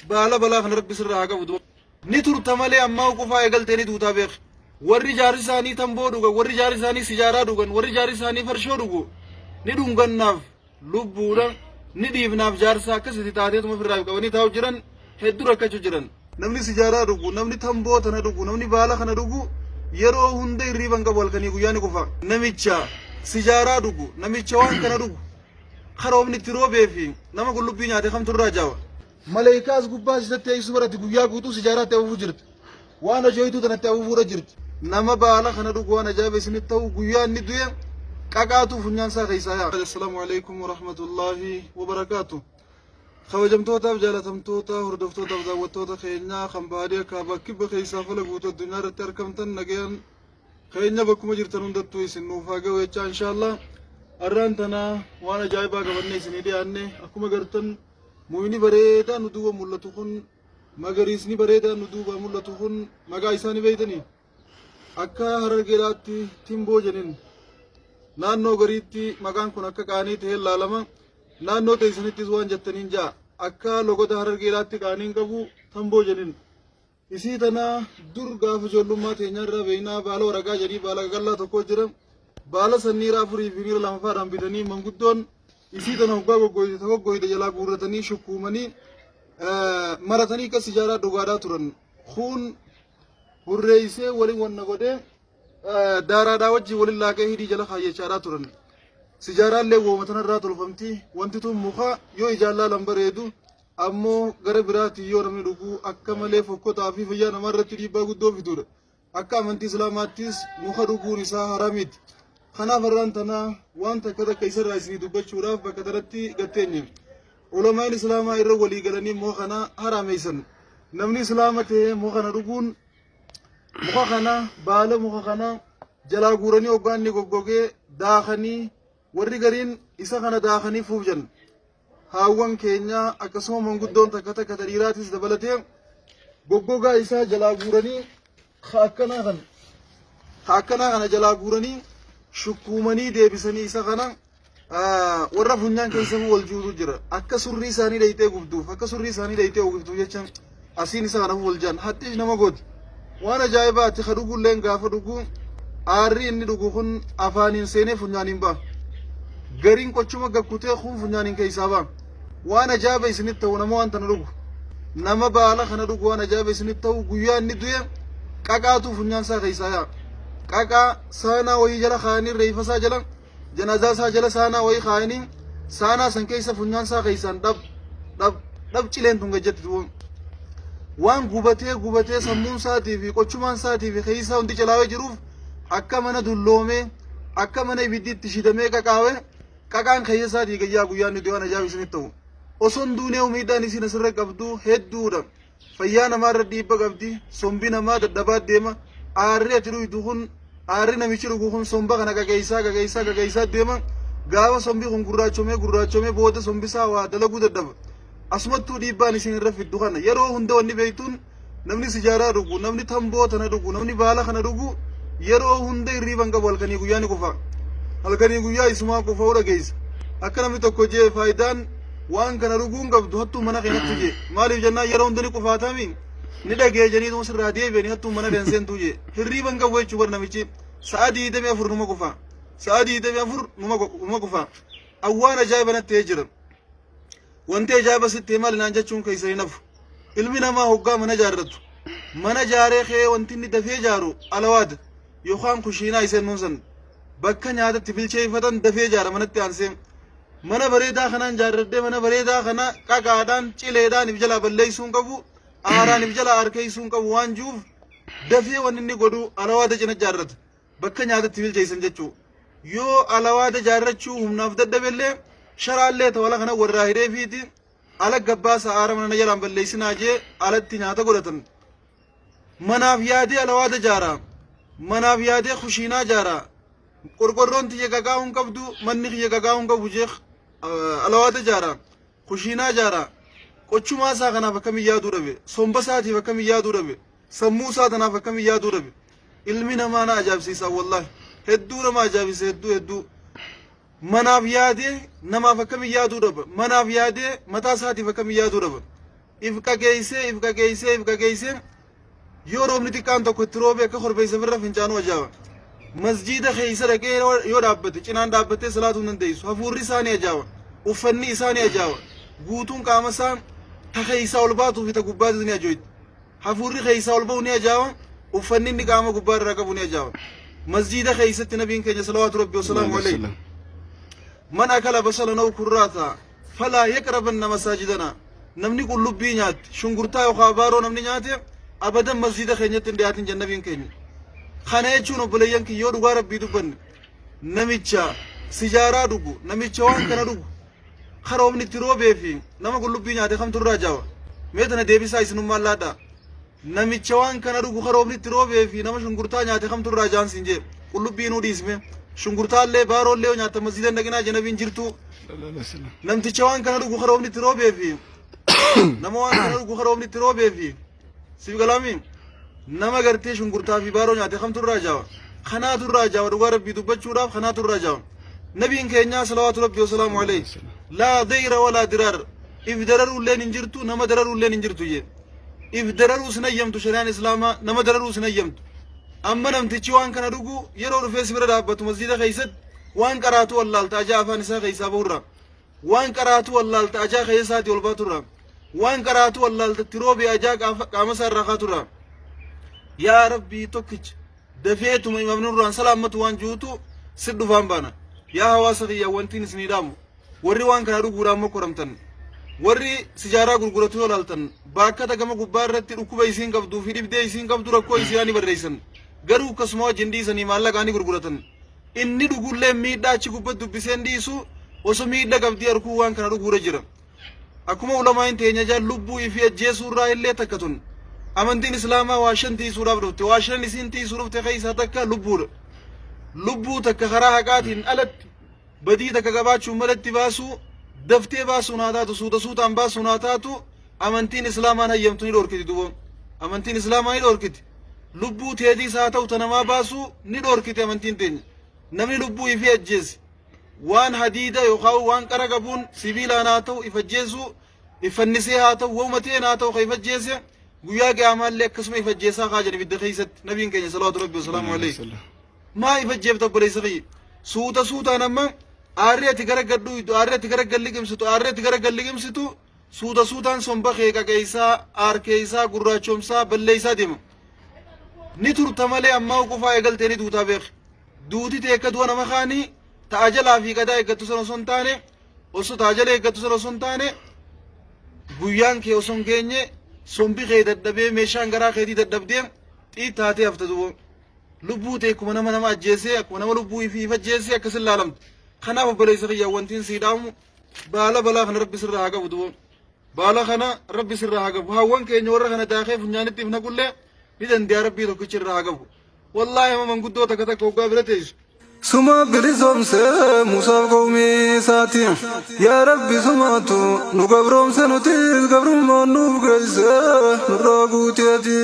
Baala balaa kana Rabbi sirraa haa qabu. Ni turta malee ammaa qufaa eegaltee ni duutaa beeki. Warri jaarsi isaanii tamboo dhugan, warri jaarsi isaanii sijaaraa dhugan, warri jaarsi isaanii farshoo dhugu ni dhungannaaf lubbuudha ni dhiifnaaf jaarsa akkasitti taateetuma ofirraa qabanii taa'u jiran hedduu rakkachuu jiran. Namni sijaaraa dhugu, namni tamboo tana dhugu, namni baala kana dhugu yeroo hunda hirriiba hin qabu halkanii guyyaa ni kufa. Namicha sijaaraa dhugu, namicha waan kana dhugu karoomni itti roobee fi nama qullubbii nyaate kamtu irraa jaawa. Maleeykaa as gubbaa si tetteessu barati guyyaa guutuu sijaaraatti afuufu jirti. Waan ajooytuu tanatti afuufuudha jirti. Nama baala kana dhugu waan ajaa'iba isinitti ta'u guyyaa inni du'e qaqaatu funyaan isaa keessaa yaa'a. Assalaamu alaikum warahmatullaahi wabarakaatu. Kabajamtootaaf jaalatamtoota hordoftootaaf daawwattoota keenyaa kan baadiyyaa kaabaa kibba keessaa fala guutuu addunyaa irratti argamtan nagayaan keenya bakkuma jirtan hundattuu isin nuuf haa ga'u jechaa inshaallah. Har'aan tana waan ajaa'ibaa qabannee isinii dhiyaanne akkuma gartan Muyni bareedaan nu duuba mul'atu kun magariisni bareedaan nu duuba mul'atu kun maqaa isaa ni beektanii? Akka Harargeedhaatti timboo jedhin. Naannoo gariitti maqaan kun akka qaanii ta'ee laalama. Naannoo teessanittis waan jettaniin ja'a. Akka logoda Harargeedhaatti qaaniin qabu tamboo jedhin. Isii tana dur gaafa ijoollummaa teenya irraa beeknaa baala waraqaa jedhii baala qaqallaa tokko jira. Baala san niira afurii fi niira lamafaadhaan bitanii manguddoon isii tana hoggaa goggoyte ta goggoyte jalaa guurratanii shukkuumanii maratanii akkas ijaaraa dhugaadhaa turan. Kuun hurreessee waliin wanna godhee daaraadhaa wajjin waliin laaqee hidhii jala kaayyachaadhaa turan. Sijaaraallee wooma tanarraa tolfamti. Wanti tun muka yoo ijaan laalan bareedu Ammoo gara biraatiin yoo namni dhugu akka malee fokkotaa fi fayyaa namaa irratti dhiibbaa guddoo fiduudha. Akka amantii Islaamaattis muka dhuguun isaa haraamiiti. Kanaaf har'aan tana waan takka takka isarraa isinii dubbachuudhaaf bakka tanatti gatteenye. Ulamaa'in Islaamaa irra walii galanii muka kana haraameessan. Namni Islaama ta'ee muka kana dhuguun muka kana baala muka kana jalaa guuranii hoggaa inni goggogee daakanii warri gariin isa kana daakanii fuuf jedhan. Haawwan keenya akkasuma manguddoon takka takka ta dhiiraatis dabalatee goggogaa isaa jalaa guuranii ka akkanaa kana ka akkanaa kana jalaa guuranii shukkuumanii deebisanii isa kana warra funyaan keessa wal juutu jira akka surrii isaanii dhayxee gubduuf akka surrii isaanii dhayxee uwwiftuuf jecha asiin isa kana wal jaan haxxiif nama gooti waan ajaa'ibaati ka dhugulleen gaafa dhugu aarri inni dhugu kun afaaniin seenee funyaaniin ba'a gariin qochuma gakkutee kun funyaaniin keessaa ba'a waan ajaa'iba isinitti ta'u nama waan tana dhugu nama baala kana dhugu waan ajaa'iba isinitti ta'u guyyaa inni du'e qaqaatu funyaan isaa keessaa yaa'a qaqaa saanaa wayii jala kaa'anii reeffa isaa jala Janazaa isaa jala saanaa wayii kaayanii saanaa san keessa funyaan isaa keessaan dhab dhab dhab cileen tun gajjatti duuba. Waan gubatee gubatee sammuun isaatii fi qochumaan isaatii fi keessi isaa hundi calaawee jiruuf akka mana dulloomee akka mana ibiddi itti shidamee qaqaawe qaqaan keessa isaatii gayyaa guyyaan nuti waan ajaa'iba isinitti ta'u. Osoo hin duunee miidhaan isiin asirra qabdu hedduudha. Fayyaa namaa irra dhiibba qabdi. Sombi namaa dadhabaa deema. Aarri ati dhuydu kun aarri namichi dhugu kun somba kana qaqeessaa qaqeessaa qaqeessaa deema. Gaafa sombi kun gurraachomee gurraachomee booda sombisaa waa dalaguu dadhaba. Asumattuu dhiibbaan isin irra fiddu kana yeroo hunda wanni beektuun namni sijaaraa dhugu, namni tamboo tana dhugu, namni baala kana dhugu yeroo hunda hirriiba hin qabu halkanii guyyaa ni kufa. Halkanii guyyaa isumaa qufa'uu dhageessa. Akka namni tokko jee faayidaan waan kana dhuguun qabdu hattuun mana kee nattu jee. Maaliif jennaan yeroo hunda ni qufaatami ni dhagee jeniituma sirraa deebi'anii hattuun mana kee hin seentuu jee. Hirriiba hin qabu jechuu bar namichi sa'a 24 numa qufa. Sa'a 24 numa qufa. Awwaan ajaa'iba natti ta'ee jira. Wanti ajaa'iba sitti ta'e maali naan jechuun keessa hin hafu. Ilmi namaa hoggaa mana jaarratu. Mana jaaree kee wanti inni dafee jaaru alawaada yookaan kushiinaa isa jennuun san bakka nyaata itti bilcheeffatan dafee jaara manatti aansee. Mana bareedaa kanaan jaarradhee mana bareedaa kana qaqaadhaan cileedhaan if jalaa balleessuu hin qabu aaraan if jalaa harkeessuu hin qabu waan jiruuf dafee wanni inni godhu alawaada cina jaarrata. Bakka nyaata itti bilcheessan jechuu. Yoo alawaada jaarrachuu humnaaf dadhabellee sharaallee tawala kana warraa hidheefiiti ala gabbaasa aara mana na jalaan balleessinaa jee alatti nyaata godhatan. Manaaf yaadee alawaada jaara. Manaaf yaadee kushiinaa jaara. Qorqorroon tiyya qaqaa'uu hin qabdu manni kiyya qaqaa'uu hin qabu jee alawaada jaara. Kushiinaa jaara. Qochumaa isaa kanaaf akkamiin yaaduu dhabe. Somba isaatiif akkamiin yaaduu dhabe. Sammuu isaa tanaaf akkamiin yaaduu dhabe. Ilmi namaa na ajaa'ibsiisa wallaahi. Hedduu nama ajaa'ibsiisa hedduu hedduu. Manaaf yaadee namaaf akkamiin yaaduu dhaba. Manaaf yaadee mataa isaatiif akkamiin yaaduu dhaba. If qageessee, if qageessee, if qageessee yoo roobni xiqqaan tokko itti roobe akka korbeessa birra fincaanuu ajaa'iba. Masjiida keessa dhaqee yoo dhaabbate cinaan dhaabbattee salaatuu hin dandeessu. Hafuurri isaa ni ajaa'iba. Uffanni isaa ni ajaa'iba. Guutuun qaama isaa ta keessaa ol baatuu fi ta gubbaatis ni ajooyti. Hafuurri keessaa ol ba'u ni ajaa'iba. Uffanni inni qaama gubbaa irraa qabu ni ajaa'iba. Masjiida keessatti nabiin keenya salawaatu rabbi wasalaamu alayhi. Man akala basalan aw kurraata falaa yaqrabanna masaajidana. Namni qullubbii nyaate, shungurtaa yookaan baaroo namni nyaate abadan masjiida keenyatti hin dhiyaatin jenna nabiin keenya. Kana jechuun obboleeyyan kiyya yoo dhugaa rabbii dubbanne namicha sijaaraa dhugu, namicha waan kana dhugu karoomni itti roobee fi nama qullubbii nyaate kamtu irraa jaawa? Mee tana deebisaa isinummaan laadhaa. Namicha waan kana dhugu karoomni itti roobee fi nama shungurtaa nyaate kamtu irraa jaan siin jee. Qullubbii nuu dhiisme. Shungurtaallee baarollee yoo nyaatta masjiida hin dhaqinaa janabiin jirtu. Namticha waan kana dhugu karoomni itti roobee fi nama waan kana dhugu karoomni itti roobee fi siif galaami nama gartee shungurtaa fi baaroo nyaate kamtu irraa jaawa. Kanaatu irraa jaawa dhugaa rabbii dubbachuudhaaf kanaatu irraa jaawa. Nabiin keenyaa salawaatu rabbii wasalaamu alayhi. Laa dayra walaa diraar. If dararuulleen hin jirtu nama dararuulleen hin jirtu jee. If dararuu sin hayyamtu shari'aan islaamaa nama dararuu sin hayyamtu. Amma namtichi waan kana dhugu yeroo dhufee si bira dhaabbatu masjiida keessatti waan qaraatu wallaalta ajaa afaan isaa keessaa bahurraa. Waan qaraatu wallaalta ajaa keessa isaatii ol baaturraa. Waan qaraatu wallaalta itti roobee ajaa qaama isaa irraa kaaturraa. Yaa Rabbii tokkicha dafeetuma imaamni nurraan salaammatu waan jirutu si dhufaan baana. Yaa hawaasa kiyya wantiin isinii dhaamu warri waan kana dhuguudhaan mokkoramtan warri sijaaraa gurguratu yoo laaltan baakkata gama gubbaa irratti dhukkuba isiin qabduu fi dhibdee isiin qabdu rakkoo isiidhaa ni barreessan. Garuu akkasuma wajjin dhiisanii maallaqaa ni gurguratan. Inni dhugullee miidhaa achi gubbatti dubbiseen dhiisu osoo miidha qabdii arguu waan kana dhuguura jira. Akkuma ulamaan teenya jaan lubbuu ifii ajjeesuu irraa illee takka tun. Amantiin Islaamaa waa shan tiisuudhaaf dhufte. Waa shan isiin tiisuu dhufte keessaa takka lubbuudha. Lubbuu takka karaa haqaatiin alatti badii takka qabaachuun malatti baasuu daftee baasuun haa taatu suuta suutaan baasuun haa taatu amantiin Islaamaan hayyamtu ni dhorkiti dubo. Amantiin Islaamaa ni dhorkiti. Lubbuu teetiis haa ta'u ta namaa baasuu ni dhorkiti amantiin teenya. Namni lubbuu ifii ajjeese waan hadiida yookaan waan qara qabuun sibiilaan haa ta'u if ajjeesuu if fannisee haa ta'u wauma ta'een haa ta'u ka if ajjeese guyyaa qiyaamaallee akkasuma if ajjeesaa kaa jedhe ibidda keessatti nabiin keenya salawaatu rabbi wasalaamu alayhi. Maa if ajjeefta obboleessa kiyya? Suuta suutaan amma aarri ati gara gadhu aarri ati gara gad liqimsitu aarri ati gara gad liqimsitu suuta suutaan somba kee qaqeessaa aarkeessaa gurraachomsaa balleessaa deema. Ni turta malee ammaa qufaa eegaltee ni duutaa beeki. Duuti tee akka du'a nama kaanii ta ajalaa fi qadaa eeggattu sana osoo hin taane osoo ta ajala eeggattu sana osoo hin taane guyyaan kee osoo hin geenye sombi kee dadhabee meeshaan garaa keetii dadhabdee xiittaatee hafta duwwoo. Lubbuu tee akkuma nama nama ajjeesee akkuma nama lubbuu ifii if ajjeesee akkasin laalamtu. Kanaaf obboleessa kiyya wantiin sii dhaamu baala balaa kana rabbi sirraa haa qabu duwwoo. Baala kana rabbi sirraa haa qabu. Hawwan keenya warra kana daakee funyaanitti if naqullee ni danda'a rabbii tokkichi irraa haa qabu. Wallaahi amma manguddoo takka takka hoggaa bira teessu. Suma bilisoomse Musaaf qawmii isaati. Yaa Rabbi sumaatu nu gabroomse nutis gabrummaan nuuf geesse nurraa guuti ati.